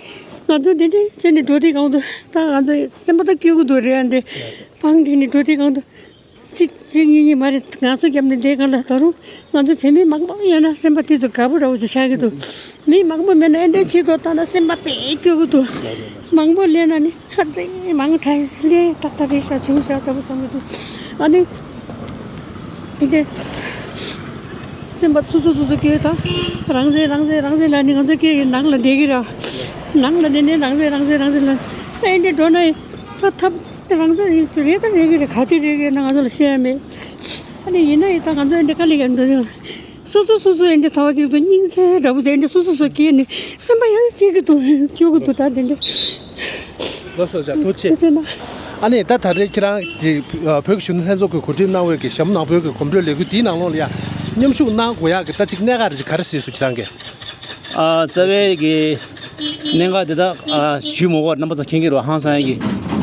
ང་ཚོ་དེ་འདྲ་བྱས་ནས་འགྲོ་དུས་གང་དུ་ད་ང་ཚོ་སེམས་པ་ད་སྐྱོ་གི་འདུག་རེད་ཨ་འདྲ་བང་བསྒྲིགས་ནས་འགྲོ་དུས་གང་དུ་གཅིག་གཅིག་གཉིས་གཉིས་མ་རེད། ང་ཚོ་རྒྱབ་ནས་བསྡད་གང་ལ་ད་རུང་ང་ཚོ་བོད་མི་མང་པོ་ཡོད་ན་སེམས་པ་དེ་ཚོ་དགའ་པོ་འདྲ་བོ་ཅིག་ཆགས་ཀྱི་འདུག་མི་མང་པོ་མེད་ན་ཨེ་འདྲའི་ཆེད་དུ་བཏང་ན་སེམས་པ་དཔེ་སྐྱོ་གི་འདུག་མང་པོ་སླེབས་ན་ནི་ཧ་ཙེ་མང་དྲགས་སླེབས་ཏག་ཏག་རེད་ཤག་བྱུང་ཤག་ལྟ་བུ་བསམ་གི་འདུག་ཨ་ནི་འདི་སེམས་པ་སོ་སོ་སོ་སོ་སྐྱོ་དང་རང་བཙན་རང་བཙན་རང་བཙན་ལབ་ནི་ང་ཚོ་སྐད་ཡིག་ནང་ལ་བསྡད་ཀྱི་ར། ནང་ལ་བསྡད་ནས་རང་བཙན་རང་བཙན་རང་བཙན་ལབ་ཨེ་འདྲ་འགྲོ་ན་ད་ཐབས་རང་བཙན་རེད་ད་རེད་ཀྱི་རེད་ག་དེ་རེད་ཀྱི་ན་ང་ཚོ་ལ་བཤད་ཡ་མེད། ཨ་ནི་ཡིན་ན་ཡིན་ད་ང་ཚོ་ཨེ་འདྲ་དཀའ་ལས་ཀྱང་འགྲོ་ཡོང་། སོ་སོ་སོ་སོ་ཨེ་འདྲ་ཚ་བ་སྐྱེ་གི་འདུག་སྙིང་རྗེ་འདྲ་བོ་ཟེར་ཨེ་འདྲ་སོ་སོ་སོ་སྐྱེས་ནས་སེམས་པ་ཡང་སྐྱེ་གི་འདུག་སྐྱོ་གི་འདུག་ད་དེ་འདྲ། ལགས་སོ་ཅག་ཐུགས་རྗེ་ཆེ། ཐུགས་རྗེ་གནང་། ཨ་ནི་ད་ད་རེས་ཁྱེད་རང་དེ་བོད་ཀྱི་གཞོན་ནུ་ལྷན་ཚོགས་ཀྱིས་གོ་སྒྲིག་གནང་བའི་གི་ཞྭ་མོ་ནག་པོའི་གི་གོམ་བགྲོད་ལས་འགུལ་དེའི་ནང་ལོགས་ལ་ཡ་མཉམ་ཞུགས་གནང་དགོས་ཡག་གི་ད་ཅིག་གནད་འགག་རེ་ག་རེ་གཟིགས་སོང་ཁྱེད་རང་གིས། ཨ་རྩ་བའི་གི་གནད་འགག་དེ་དག་ཨ་ཞུས་མ་དགོས་རྣམ་པ་ཚོ་མཁྱེན་གྱི་རེད། ཧང་སང་ཡ་གི་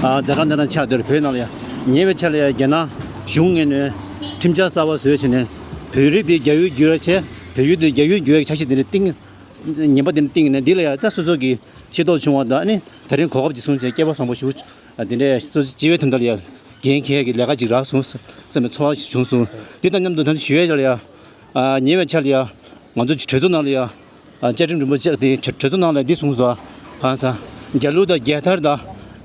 ཨ་མཛད་སྒང་འདི་ན་ཆགས་བསྡད་རེད། བོད་ནང་ལ་ཡ་ཉེ་བའི་ཆར་ལ་ཡ་རྒྱ་ནག་གཞུང་ངོས་ནས་ཁྲིམས་འཆར་གསར་པ་བཟོས་བྱས་ནས་བོད་རིགས་དེ་རྒྱ་ཡུལ་བསྒྱུར་བྱས་བོད་ཡུལ་དེ་རྒྱ་ཡུལ་བསྒྱུར་བའི་འཆར་གཞི་དེ་འདྲ་བཏིང་ངན་པ་དེ་འདྲ་བཏིང་ནས་འདི་ལ་ཡ་ད་སོ་སོ་གི་ཤེས་རྟོགས་བྱུང་བ་དང་ཨ་ནི་ད་རིང་གོ་སྐབས་ཅིག་བཟུང་བྱས་སྐལ་པ་བཟང་པོ་ཞིག་ཨ་དེ་འདྲ་སོ་སོ་སྤྱི་བའི་དོན་དག་ལ་ཡ་འགན་འཁྱེར་ཡ་གི་ལས་ཀ་ཅིག་རག་སོང་བསམ་པའི་ཚོར་བ་ཞིག་བྱུང་སོང་། དེ་དང་མཉམ་དུ་ད་ལྟ་ཞུ་ཡ་ལ་ཡ་ཨ་ཉེ་བའི་ཆར་ལ་ཡ་ང་ཚོ་གྲོས་ཚོགས་ནང་ལ་ཡ་ཨ་བཅའ་ཁྲིམས་རིན་པོ་ཆེ་དེ་གྲོས་ཚོགས་ནང་ལ་འདི་གསུངས་སོང་། ཧང་སང་རྒྱ་ལུགས་དང་རྒྱལ་དར་དང་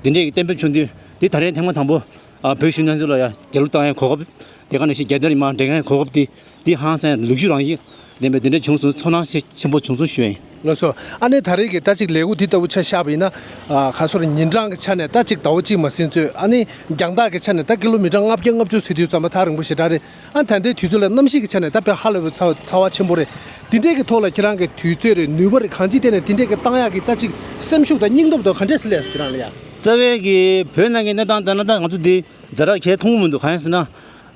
དེ་འདྲས་ཀྱི་གཏན་འབེབས་བྱུང་དུས་འདི་ད་རེས་ཐེངས་མ་དང་པོ་ཨ་བོད་གཞོན་ནུ་ལྷན་ཚོགས་ལ་ཡ་རྒྱ་ལུགས་བཏང་ཡ་གོ་སྐབས་དེ་ག་ནང་བཞིན་རྒྱལ་དར་ཡིན་མ་འབྲེལ་མཁན་གོ་སྐབས་དེ་འདི་ཧང་སང་ལུག་ཤུགས་རང་བཞིན་ལྡན་པའི་འདི་འདྲ་བྱུང་སོང་། ཚོར་སྣང་ཆེ་ཆེན་པོ་བྱུང་སོང་ཞུ་ཡ་ཡིན། ལགས་སོ། ཨ་ནི་ད་རེས་ཀྱི་ད་ཅིག་ལས་འགུལ་འདི་ལྟ་བུ་ཆ་བཞག་པ་ཡིན་ན། ཨ་ག་སོ་རེ་ཉིན་གྲངས་ཀྱི་ཆ་ནས་ད་ཅིག་ཟླ་བ་གཅིག་མ་ཟིན་ཚོད། ཨ་ནི་རྒྱང་ཐག་གི་ཆ་ནས་ད་ཀི་ལོ་མི་ཊར་ལྔ་བརྒྱ་ལྔ་བཅུ་ཟེར་དུས་ཙམ་པ་ཐག་རིང་པོ་ཞེ་དྲག་རེད། ཨ་ད་ལྟའི་དུས་ཚོད་ལ་གནམ་གཤིས་ཀྱི་ཆ་ནས་ད་དཔེ་ཧ་ལས་པའི་ཚ་ཚ་བ་ཆེན་པོ་རེད། འདི་འདྲའི་གི་ཐོག་ལ་ཁྱེད་རང་གི་དུས་ཚོད་རེད། ནུས་པ་རེད། གང་ཅིའི་ཐད་ནས་འདི་འདྲའི་གི་བཏང་ཡག་གི་ད་ཅིག་སེམས་ཤུགས་དང་སྙིང་སྟོབས་དང་ག་འདྲས་སེ་སླེབས་སོང་ཁྱེད་རང་ལ་ཡ། རྩ་བའི་གི་བོད་ནང་གི་གནས་སྟངས་ལྟར་ན་ད་ང་ཚོ་འདི་ཛ་དྲག་གལ་མཐོང་གི་མི་འདུག་གང་ཡིན་ཟེར་ན།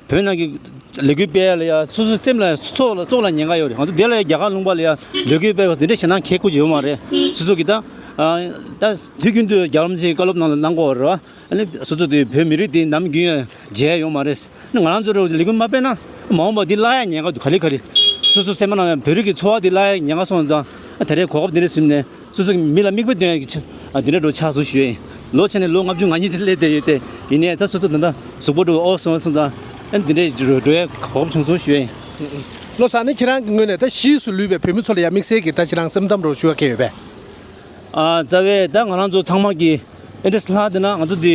བོད་ནང་གི་ལས་འགུལ་སྤེལ་ཡ་ལ་ཡ་སོ་སོའི་སེམས་ལ་སྲོག་ལ་སྲོག་ལ་ཉེན་ཁ་ཡོད་རེད། ང་ཚོ་འདི་ལ་ཡ་རྒྱ་གར་ལུང་པ་ལ་ཡ་ལས་འགུལ་སྤེལ་བ་འདི་འདྲ་ཞེད་སྣང་ཁྱད་ཁུར་ཅིག་ཡོད་མ་རེད། སོ་སོ་གི་ད་ཨ་ད་དུས་རྒྱུན་དུ་རྒྱལ་བ་རིན་པོ་ཆེའི་བཀའ་སློབ་ནང་ལ་གནང་གི་ཡོད་རེད་བ། ཨ་ནི་སོ་སོ་དེ་བོད་མི་རིགས་དེ་ནམ་རྒྱུན་ཡང་མཇལ་ཡ་ཡོད་མ་རེད། ཨ་ནི་ང་རང་ཚོ་རེ་བ་ལས་འགུལ་མ་སྤེལ་ན་མ་འོངས་པ་འདི་བརླག་ཡ་ཉེན་ཁ་འདུག་ག་ལེ་ག་ལེ། སོ་སོ་སེམས་ནང་ལ་བོད་རིགས་ཀྱི་འཚོ་བ་འདི་བརླག་ཡ་ཉེན་ཁ་སོང་ཙང་ཨ་ད་རེས་གོ་སྐབས་འདི་འདྲ་ཟིན་ནས། སོ་སོ་གི་མི་ལ་མིག་དཔེ་སྟོན་ཡག་གི་ཆ་ཨ་དེ་འདྲ་འགྲོ་ཆགས་སོང་ཞུ་ཡ་ཡིན། ལོ་ཆ་ནས་ལོ་ལྔ་བཅུ་ང་གཉིས་དེ་སླེབས་བསྡད་ཡོད་དེ། ཡིན་ནའི་ད་སོ་སོ་ད་ལྟ་གཟུགས་པོ་འགྲོ་བ་ཨོ་སོང་སོང་ཙང་ཨ་དེ་འདྲས་འགྲོ་འགྲོ་ཡ་གོ་སྐབས་བྱུང་སོང་ཞུ་ཡ་ཡིན། ལོ་གསར་ནས་ཁྱེད་རང་གི་ངོས་ནས་ད་གཞིས་སུ་ལུས་པའི་བོད་མི་ཚོ་ལ་ཡ་དམིགས་བསལ་གྱི་ད་ཁྱེད་རང་སེམས་གཏམ་འདྲ་བོ་ཞུ་བ་གལ་ཡོད་པས། ཨ་རྩ་བའི་ད་ང་རང་ཚོ་ཚང་མ་གི་ཨེ་འདྲས་ལྷག་བསྡད་ན་ང་ཚོ་འདི་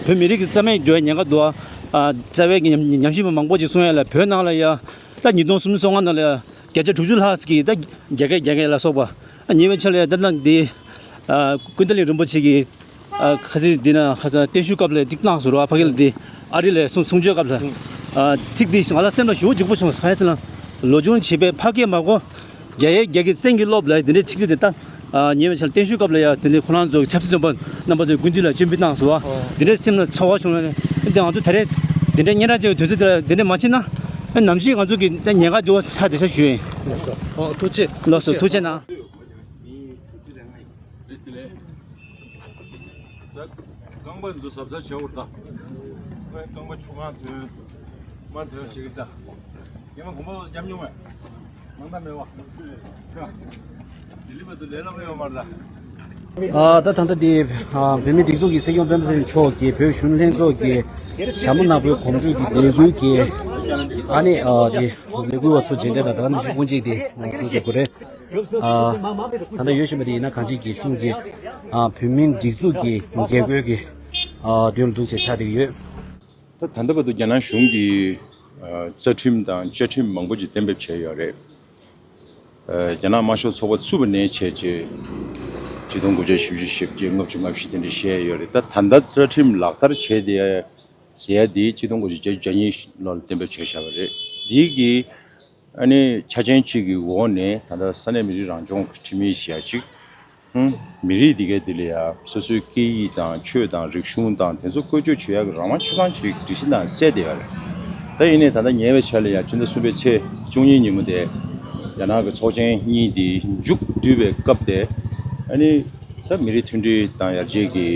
བོད་མི་རིགས་ཀྱི་རྩ་མེད་འགྲོ་ཡ་ཉེན་ཁ་འདུག་ཨ་རྩ་བའི་གི་ཉམས་ཉམས་ཞིབ་པ་མང་པོ་ཅིག་གསུང་ཡ་ལ་བོད་ནང་ལ་ཡ་ད་ཉིས་སྟོང་སུམ་ཅུ་སོ་ལྔ་ནང་ལ་ཡ་བརྒྱ་ཆ་དྲུག་ཅུ་ལྷག་ཅིག་གིས་ད་རྒྱ་སྐད་རྒྱ་སྐད་ལ་སོགས་པ། ཉེ་བའི་ཆར་ལ་ད་ལྟ་འདི་ཀུན་བརྟན་གླིང་རིན་པོ་ཆེ་གིས་ཁ་སང་འདི་ན་ཁ་སང་བརྟན་བཞུགས་སྐབས་ལ་ཅིག་གནང་སོང་ར། ཕ་གི་ལ་འདི་ཨ་རི་ལ་གསུང་གསུང་ཆོས་སྐབས་ལ་ཚིག་འདི་ང་ལ་སེམས་ལ་ཞེ་པོ་འཇུག་པོ་བྱུང་། གང་ཡིན་ཟེར་ན་ལོ་ཆུང་བྱིས་པའི་ཕ་སྐད་མ་གོ་རྒྱ་ཡལ་རྒྱ་གི་བཙན་གྱིས་རློབས་ལ་འདི་འདྲའི་ཚིག་ཚིག་འདི་ད་ཉེ་བའི་ཆར་བརྟན་བཞུགས་སྐབས་ལ་ཡ་དེ་འདྲའི་ཁོ་རང་ཚོ་ཆབ་སྲིད་བཙོན་པ་རྣམ་པ་ཚོའི་སྐུ་མདུན་ལ་སྤྱན་འབུལ་གནང་སོང་བ། འདི་འདྲའི་སེམས་ལ་ཚོར་བ་བྱུང་ལ་འདི་ང་ཚོ་ད་རེས་འདི་འདྲའི་གཉན་འཕྲང་ཆེ་བའི་དུས་ཚོད་འདི་ལ་འདི་འདྲ་མ་བྱེད་ན་ནམ་ཞིག་ང་ཚོ་གི་ད་ཉེན་ཁ་འབྱུང་བ་ཆགས་བསྡད་ཤག་ཞུ་ཡིན། ལགས་སོ། ཨོ་ཐུགས་རྗེ་ཆེ། ལགས་སོ། ཐུགས་རྗེ་གནང་། རེད་དེ་ལས། ད་རྐང་པ་འདི་ཚོ་གཟབ་གཟབ་བྱེད་དགོས་ད། རྐང་པ་ཆུ་གང་ཐོན། མ་ཐོན་ཞིག་ད། ཉི་མ་གོམ་པ་བརྒྱབ་མྱོང་བས། མང་ད་མེད་བ། ལྡི་ལི་བར་དུ་ལས་སླ་པོ་ཡོད་མ་རེད་ད། ཨ་ད་ད་ལྟ་འདི་ཨ་བོད་མིའི་སྒྲིག་འཛུགས་ཀྱི་སྲིད་སྐྱོང་སྤེན་པ་ཚེ་རིང་མཆོག་གིས་བོད་གཞོན་ནུ་ལྷན་ཚོགས་ཀྱི་ཞྭ་མོ་ནག་པོའི་གོམ་བགྲོད་ཀྱི་ལས་འགུལ་གྱི་ཨ་ནི་ཨ་དེ་ལས་འགུལ་བ་ཚོ་མཇལ་འཕྲད་དང་ད་ག་ནང་བཞིན་དབུ་འབྱེད་དེ་ཐུགས་རྗེ་དགོས་རེད། ཨ་ད་ལྟ་ཡོད་བཞིན་པ་དེ་ཡིན་ན་གངས་ཅན་གྱི་གཞུང་གི་ཨ་བོད་མིའི་སྒྲིག་འཛུགས་ཀྱི་རྒྱལ་སྒོའི་གི་ཨ་མདུན་ལ་འདུག་སེ་ཆགས་བསྡད་ཀྱི་ཡོད། ད་ད་ལྟ་བར་དུ་རྒྱ་ནག་གཞུང་གིས་ཨ་རྩ་ཁྲིམས་དང་བཅའ་ཁྲིམས་མང་པོ་ཅིག་གཏན་འབེབས་བྱས་ཡོད་རེད། ཨ་རྒྱ་ནག་དམར་ཤོག་ཚོགས་པ་བཙུགས་པ་ནས་བྱས་རྗེས་ཆིག་སྟོང་དགུ་བརྒྱ་བཞི་བཅུ་ཞེ་བརྒྱད་ལྔ་བཅུ་ང་བཞི་དེ་འདྲ་བཤད་ཡོད་རེད། ད་ད་ལྟ་རྩ་ཁྲིམས་ལག་བསྟར་བྱས་བསྡད་ཡ་ཟེར་ཡ་དེ་ཆིག་སྟོང་དགུ་བརྒྱ་བརྒྱད་ཅུ་གྱ་གཉིས་ལོ་ལ་གཏན་འབེབས་བྱས་བཞག་པ་རེད། འདི་གི་ཨ་ནི་ཆ་རྐྱེན་གཅིག་གི་འོག་ནས་ད་ལྟ་ས་གནས་མི་རིགས་རང་སྐྱོང་ཁྲིམས་ཡིག་ཟེར་ཡ་གཅིག་ཧུམ། མི་རིགས་འདི་གའི་འདི་ལ་ཡ་སོ་སོའི་སྐད་ཡིག་དང་ཆོས་དང་རིག་གཞུང་དང་དེ་ཚོ་བཀོལ་སྤྱོད་བྱེད་ཡག་གི་རང་དབང་ཆ་ཚང་ཅིག་སྒྲིག་གཞི་ནང་གསལ་བསྡད་ཡོད་རེད། ད་ཡིན་ནའི་ད་ལྟ་ཉེ་བའི་ཆར་ལ་ཡ་ཕྱི་ཟླ་གསུམ་པའི་ཚེས་བཅུ་གཉིས་ཉིན་མོ་དེ་རྒྱ་ནག་གི་ཚོགས་ཆེན་གཉིས་དེ་མཇུག་བསྡུས་པའི་སྐབས་དེ་ཨ་ནི་ད་མི་རིགས་མཐུན་སྒྲིལ་དང་ཡར་རྒྱས་ཀྱི་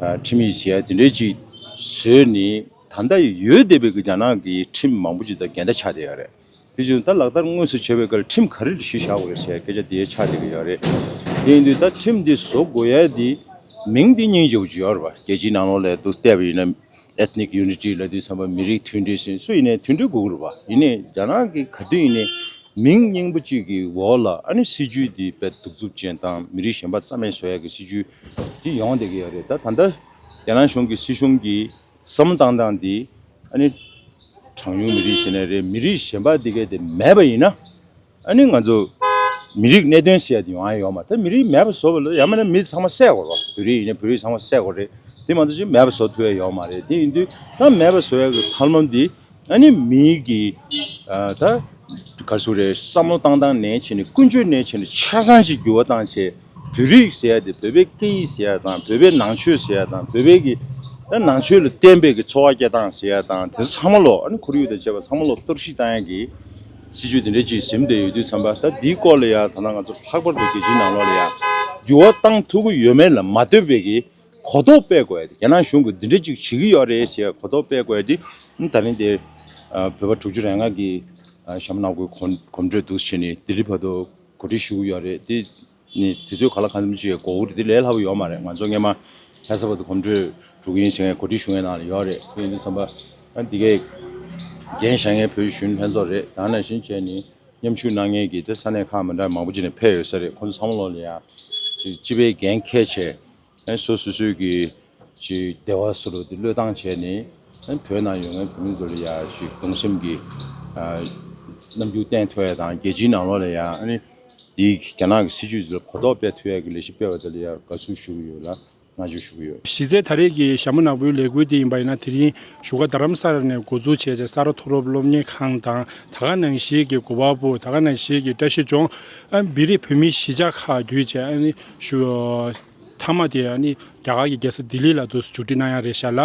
ཨ་ཁྲིམས་ཡིག་ཟེར་ཡ་དེ་འདྲའི་ཅིག་བཟོས་ནས་ད་ལྟ་ཡོད་བསྡད་པའི་གི་རྒྱ་ནག་གི་ཁྲིམས་མང་པོ་ཅིག་དང་འགལ་ཟླ་ཆགས་བསྡད་ཡོད་རེད། དེ་བཞིན་ད་ལག་བསྟར་དངོས་སུ་བྱས་པའི་སྐབས་ཁྲིམས་ག་རེ་གཞི་བཞག་དགོས་རེད་ཟེར་སྐད་ཆ་དེ་ཆགས་བསྡད་ཀྱི་ཡོད་རེད། དེ་ཡིན་དུས་ད་ཁྲིམས་འདི་བཟོ་དགོས་ཡ་དེ་མིང་འདི་སྙིང་རྗེ་པོ་ཅིག་ཡོད་རེད་པ། རྒྱལ་སྤྱིའི་ནང་ལོགས་ལ་འདུག་བལྟས་པ་ཡིན་ན་Ethnic Unity་ལབ་དུས་ཙམ་པ་མི་རིགས་མཐུན་སྒྲིལ་ཟེར་སུ་ཡིན་ནའི་མཐུན་སྒྲིལ་དགོས་ཀྱི་རེད་པ། ཡིན་ནའི་རྒྱ་ནག་གི་ག་དུས་ཡིན་ནའི་མིང་སྙིང་པོ་གཅིག་གི་འོག་ལ་ཨ་ནི་སྲིད་ཇུས་འདི་དཔེ་གདུག་རྩུབ་ཅན་དང་མི་རིགས་གཞན་པ་རྩ་མེད་བཟོ་ཡ་གི་སྲིད་ཇུས་འདི་ཡོང་བསྡད་ཀྱི་ཡོད་རེད། ད་ད་ལྟ་རྒྱ་ནག་གཞུང་གི་སྲིད་གཞུང་གི་བསམ་བློ་བཏང་སྟངས་འདི་ཨ་ནི་གྲངས་ཉུང་མི་རིགས་ཟེར་ནའི་རེད། མི་རིགས་གཞན་པ་འདི་གས་དེ་མེད་པ་ཡིན་ན་ཨ་ནི་ང་ཚོ་མི་རིགས་གནད་དོན་ཟེར་ཡ་དེ་ཡོང་ཡ་ཡོད་མ་རེད། ད་མི་རིགས་མེད་པ་བཟོ་བ་ལ་ཡང་མིན་ན་མི་ཚང་མ་བསད་དགོས་རེད། བོད་རིགས་ཡིན་ན་བོད་རིགས་ཚང་མ་བསད་དགོས་རེད། དེ་མ་གཏོགས་ཅིག་མེད་པ་བཟོ་ཐུབ་ཡ་ཡོད་མ་རེད། དེ་ཡིན་དུས་ད་མེད་པ་བཟོ་ཡ་གི་ཐབས་ལམ་འདི་ཨ་ནི་མིའི་གི་ཨ་ད་ག་རེ་ཟེར་རེད། བསམ་བློ་བཏང་སྟངས་ནས་བྱས་ནས་ཀུན་སྤྱོད་ནས་བྱས་ནས་ཆ་ཚང་ཞིག་འགྱུར་བ་བཏང་བྱས། བོད་རིགས་ཟེར་ཡ་དེ་བོད་པའི་སྐད་ཡིག་ཟེར་ཡ་དང་བོད་པའི་ནང་ཆོས་ཟེར་ཡ་དང་བོད་པའི་གི་ད་ནང་ཆོས་ལ་བརྟེན་པའི་གི་འཚོ་བ་སྐྱེལ་སྟངས་ཟེར་ཡ་དང་དེ་ཚོ་ཚང་མ་ལོ་ཨ་ནི་ཁོར་ཡུག་དང་བཅས་པ་ཚང་མ་ལོ་གཏོར་བཤིག་བཏང་ཡ་གི་སྲིད་ཇུས་དེ་འདྲ་ཅིག་ཟིན་བསྡད་ཡོད་དུས་ཙམ་པ། ད་འདིའི་སྐོར་ལ་ཡ་ད་ལྟ་ང་ཚོ་ལྷག་པར་དུ་རྒྱལ་སྤྱིའི་ནང་ལོགས་ལ་ཡ་འགྱུར་བ་བཏང་ཐུབ་ཀྱི་ཡོད་མེད་ལ་མ་ལྟོས་པའི་གི་གོ་རྟོགས་སྤེལ་དགོས་ཡ་དེ། རྒྱ་ནག་གཞུང་གིས་འདི་འདྲ་ཅིག་བྱེད་ཀྱི་ཡོད་རེད་ཟེར་གོ་རྟོགས་སྤེལ་དགོས་ཡ་དེ་ད་རིང་དེ་བོད་པ་དྲུག་ཅུ་རེ་ལྔ་གི་ཞྭ་མོ་ནག་པོའི་གོམ་གོམ་བགྲོད་འདུག་བྱས་ནས་ལྡི་ལི་བར་དུ་གོ་སྒྲིག་ཞུ་གི་ཡོད་རེད་དེ། ནི་དུས་ཚོད་ག་ལ་གང་འཚམ་ཅིག་འགོར་གི་རེད། དེ་ལས་སླ་པོ་ཡོད་མ་རེད། ང་ཚོ་སྔས་མ་ལྷ་ས་བར་དུ་གོམ་བགྲོད་འགྲོ་གི་ཡིན་ཟེར་ངས་གོ་སྒྲིག་ཞུ་མཁན་ནང་ལ་ཡོད་རེད། དེ་ཡིན་དུས་ཙམ་པ་ཨ་འདི་གས་འགན་བཞེས་མཁན་བོད་གཞོན་ལྷན་ཚོགས་རེད། ད་ནང་བཞིན་བྱས་ནས་མཉམ་ཞུགས་གནང་མཁན་གྱི་དེ་ས་གནས་ཁག་མི་འདྲ་མང་པོ་ཅིག་ནས་ཕེབས་ཡོད་ས་རེད། ཁོང་ཚོ་ཚང་མ་ལོག་ལ་ཡ་ཅིག་སྤྱི་པའི་འགན་འཁྱེར་བྱས་ཨ་སོ་སོ་སོའི་གི་ཅིག་བདེ་བ་སོགས་ལ་དེ་བློས་བཏང་བྱས་ནས་ཨ་བོད་ནང་ཡོད་མཁན་བོད་མི་ཚོ་ལ་ཡ་ཅིག་གདུང་སེམས་ཀྱི་ཨ་རྣམ་འགྱུར་བསྟན་ཐུབ་ཡ་དང་རྒྱལ་སྤྱིའི་ནང་ལོགས་ལ་ཡ་ཨ་ནི། དེའི་རྒྱ་ནག་གི་སྲིད་ཇུས་དེ་ལ་གོ་རྟོགས་སྤེལ་ཐུབ་ཡག་གི་ལས་གཞི་སྤེལ་བ་དེ་ལ་ཡང་དགའ་བསུ་ཞུ་གི་ཡོད་ལ། བསྔགས་བརྗོད་ཞུ་གི་ཡོད། གཞི་རྩའི་ད་རེས་ཀྱི་ཞྭ་མོ་ནག་པོའི་ལས་འགུལ་དེ་ཡིན་པ་ཡིན་ན། དེ་རིང་བཞུགས་སྒར་རྡ་རམ་ས་ལ་ནས་འགོ་འཛུགས་བྱས་བྱས། ས་རཱ་མཐོ་རིམ་སློབ་གཉེར་ཁང་དང་། ད་ག་ནང་བཞིན་གྱི་གོ་པལ་པུར། ད་ག་ནང་བཞིན་གྱི་བཀྲ་ཤིས་ལྗོངས། ཨ། བོད་རིགས་བོད་མིའི་གཞིས་ཆགས་ཁག་བརྒྱུད་བྱས། ཨ་ནི་བཞུགས། མཐའ་མ་དེ་ཨ་ནི་རྒྱ་གར་གྱི་རྒྱལ་ས་ལྡི་ལི་ལ་འདུག་མཇུག་སྒྲིལ་གནང་ཡ་རེད་ཤག་ལ།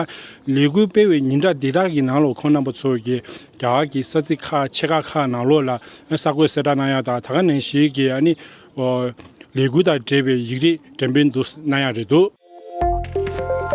ལས་འགུལ་སྤེལ་བའི་ཉིན་གྲངས་འདི་དག་གི་ནང་ལོགས་ཁོང་རྣམ་པ་ཚོ་གིས་རྒྱ་གར་གྱི་ས་ཚིགས་ཁག་ཆེ་ཁག་ཁག་ནང་ལོགས་ལ་གསར་འགོད་གསལ་བསྒྲགས་གནང་ཡ་དང་། ད་ག་ནང་བཞིན་གྱི་ཨ་ནི་ལས་འགུལ་དང་འབྲེལ་བའི་ཡིག་རིགས་འགྲེམས་སྤེལ་འདུག་གནང་ཡ་རེད་འདུག།